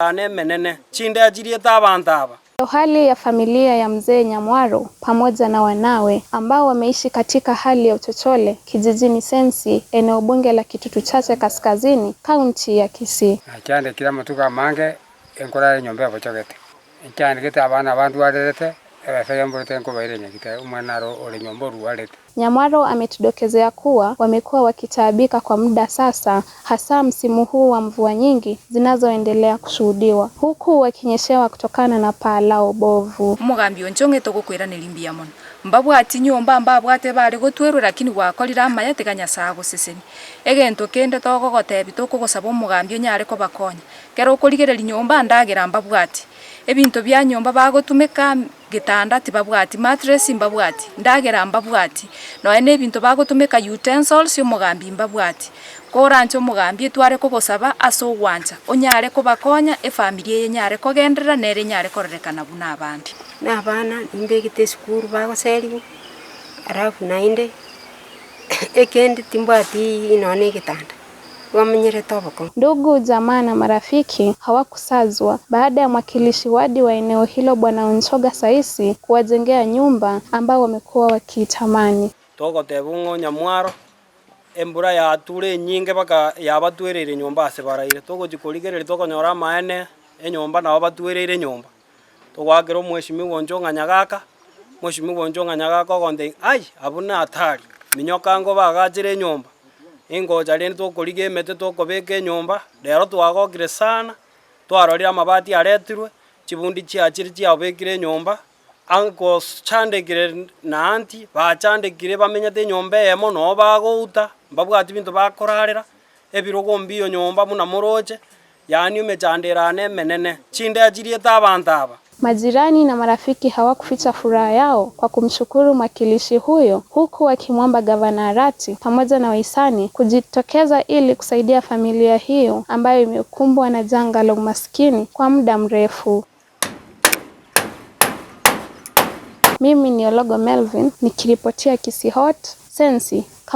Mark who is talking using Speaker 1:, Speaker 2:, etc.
Speaker 1: Ane emenene, chindea chiriete abanto aba.
Speaker 2: Hali ya familia ya mzee Nyamwaro pamoja na wanawe ambao wameishi katika hali ya uchochole kijijini Sensi, eneo bunge la Kitutu Chache Kaskazini, kaunti ya Kisii.
Speaker 3: Nachandekire amatuko amange, enkorara enyomba ebochogete. Nchandegete abana aba ndwarerete, ebesa yamborete nkobaira nyagitari, omwana naro ore nyomba orwarete.
Speaker 2: Nyamwaro ametudokezea kuwa wamekuwa wakitaabika kwa muda sasa hasa msimu huu wa mvua nyingi zinazoendelea kushuhudiwa huku wakinyeshewa kutokana na paa lao bovu.
Speaker 4: Omogambi o Nchong'e togokoiraneria mbuya mono. Mbabwati nyomba mbabwate bare gotwerwa lakini gwakorire amaya tiga Nyasae agosesenie. Egento kende togogotebia tokogosaba omogambi onyare kobakonya. Kero okorigereria nyomba ndagera mbabwati. Ebinto bia nyomba bagotumeka getanda tibabwati, mattress mbabwati, ndagera mbabwati, nonya na ebinto bagotumeka utensils omogambi mbabwati. Koranche omogambi etware kogosaba ase ogwancha, onyare kobakonya efamiri eye enyare kogenderera nere enyare kororekana buna abande.
Speaker 5: Na abana nimbegete esukuru bagoserigwa, alafu naende ekende timbwati nonya na egetanda. Bwamenyerete obokong'u.
Speaker 2: Ndugu, jamaa na marafiki hawakusazwa baada ya mwakilishi wadi wa eneo hilo Bwana Onchoga Saisi kuwajengea nyumba ambao wamekuwa wakiitamani.
Speaker 1: Togoteba ng'a onyamwaro, embura yature enyinge mpaka yabatwereire nyomba ase baraire. Togochia korigereria tokonyora amaene, enyomba nabo batwereire nyomba. Togoakera omweshimiwa onche ong'a nyagaka, mweshimiwa onche ong'a nyagaka ogontebia ai abwo na hatari, minyoka ango bagachere enyomba, ningocha rende tokorigia emete tokobeka enyomba, rero twagokire sana, twarorire amabati aretirwe, chibundi chiachire chiabekire enyomba, angochandekire na aunty, bachandekire bamenyete enyomba eyemo noo bagouta, mbabwati binto bakorarera, ebirogo mbiyo nyomba buna moroche. Yaani emechando ere aane emenene, chindea chiriete abanto aba.
Speaker 2: Majirani na marafiki hawakuficha furaha yao kwa kumshukuru mwakilishi huyo huku wakimwomba Gavana Arati pamoja na wahisani kujitokeza ili kusaidia familia hiyo ambayo imekumbwa na janga la umaskini kwa muda mrefu. Mimi ni Ologo Melvin nikiripotia Kisii Hot, Sensi,